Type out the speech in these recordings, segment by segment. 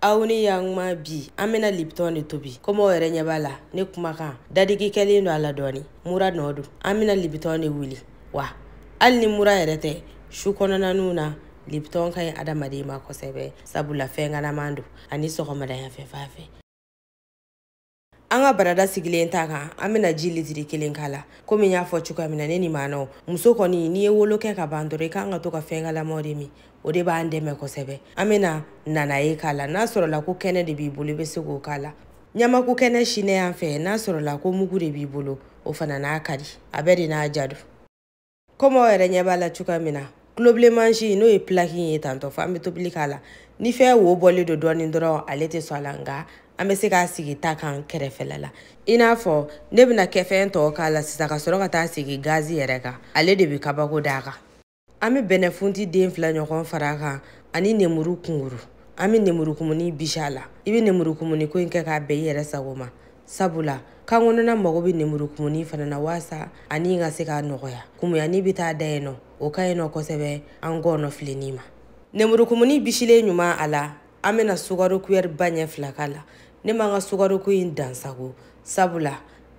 Aw ni yantuma bi an bɛna Lipton de tobi. Komi aw yɛrɛ ɲɛ b'a la, ne kumakan dadigi kɛlen don a la dɔɔni, mura nɔ don. An bɛna Lipton de wuli wa hali ni mura yɛrɛ tɛ, su kɔnɔnaninw na Lipton ka ɲi adamaden ma kosɛbɛ, sabula fɛn kalaman don ani sɔgɔmadanya fɛ fan fɛ. An ka barada sigilen ta kan, an bɛna ji litiri 1 k'a la. Komi n y'a fɔ cogoya min na, ne ni maanaw, muso kɔni n'i ye wolo kɛ ka ban dɔrɔn, i kan ka to ka fɛn kalamaw de min, o de b'an dɛmɛ kosɛbɛ. An bɛna nanaye k'a la. N'a sɔrɔla ko kɛnɛ de b'i bolo, i bɛ se k'o k'a la. Ɲamaku kɛnɛ sinɛ yan fɛ, n'a sɔrɔla ko mugu de b'i bolo, o fana n'a ka di, a bɛɛ de n'a ja don. Komi aw yɛrɛ ɲɛ b'a la cogoya min na, tulobilen mansin n'o ye pilaki ye tantɔ, fo an bɛ tobili k'a la. Ni fɛn wo bɔlen don dɔɔnin dɔrɔn, ale tɛ sɔn a la, nka an bɛ se k'a sigi ta kan kɛrɛfɛla la. I n'a fɔ ne bɛna kɛfɛn tɔ k'a la sisan ka sɔrɔ ka taa sigi gazi yɛrɛ kan, ale de bɛ kabako d'a kan. An bɛ bɛnɛfunti den 2 ɲɔgɔn fara a kan ani nemuru kunkuru. An bɛ nemurukumuni bisi a la. I bɛ nemurukumuni ko in kɛ k'a bɛn i yɛrɛ sago ma, sabula kan kɔnɔna mago bɛ nemurukumuni fana na waasa ani ka se k'a nɔgɔya. Kumuyani bɛ taa da yen nɔ, o ka ɲi nɔ kosɛbɛ an gɔnɔ filenni ma. Nemurukumuni bisilen ɲuman a la, an bɛna sukaro kuyɛri ba ɲɛ 2 k'a la. Ne m'an ka sukaro ko in dansago, sabula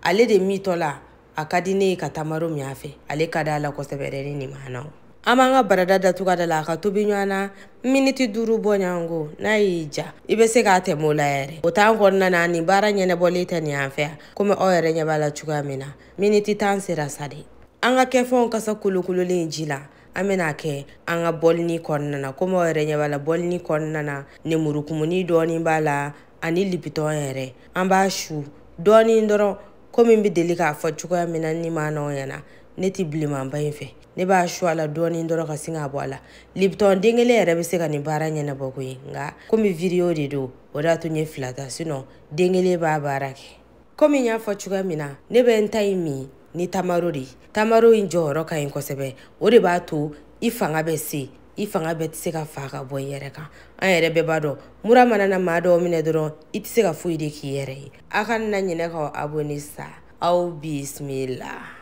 ale de mitɔ la a ka di ne ye ka tamaro min a fɛ, ale ka di a la kosɛbɛ dɛ. Ne ni maanaw, an b'an ka barada datugu a da la a ka tobi ɲɔgɔn na miniti 5 bɔ ɲɔgɔn. N'a y'i ja, i bɛ se k'a tɛmɛ o la yɛrɛ. O t'an kɔnɔna na, nin baara ɲɛnabɔlen tɛ nin yan fɛ yan. Komi aw yɛrɛ ɲɛ b'a la cogoya min na, miniti 10 sera sa de. An ka kɛfɛnw kasa kolokololen ji la, an bɛna kɛ an ka bɔlini kɔnɔna na. Komi aw yɛrɛ ɲɛ b'a la, bɔlini kɔnɔna na nemurukumuni dɔɔnin b'a la ani Lipton yɛrɛ. An b'a su dɔɔnin dɔrɔn. Komi n bɛ deli k'a fɔ cogoya min na ni maanaw ɲɛna, ne tɛ bilenmanba in fɛ, ne b'a su a la dɔɔnin dɔrɔn ka sin k'a bɔ a la. Lipton den kelen yɛrɛ bɛ se ka nin baara ɲɛnabɔ koyi, nka komi video de don, o de y'a to n ye 2 ta, sinon den kelen b'a baara kɛ. Komi n y'a fɔ cogoya min na, ne bɛ n ta in min ni tamaro de ye. Tamaro in jɔyɔrɔ ka ɲi kosɛbɛ, o de b'a to i fanga bɛ se, i fanga bɛɛ tɛ se ka fa ka bɔ i yɛrɛ kan. An yɛrɛ bɛɛ b'a dɔn, mura mana na maa dɔw minɛ dɔrɔn, i tɛ se ka foyi de k'i yɛrɛ ye. A kana na ɲinɛ k'aw abonné sa. Aw bisimila.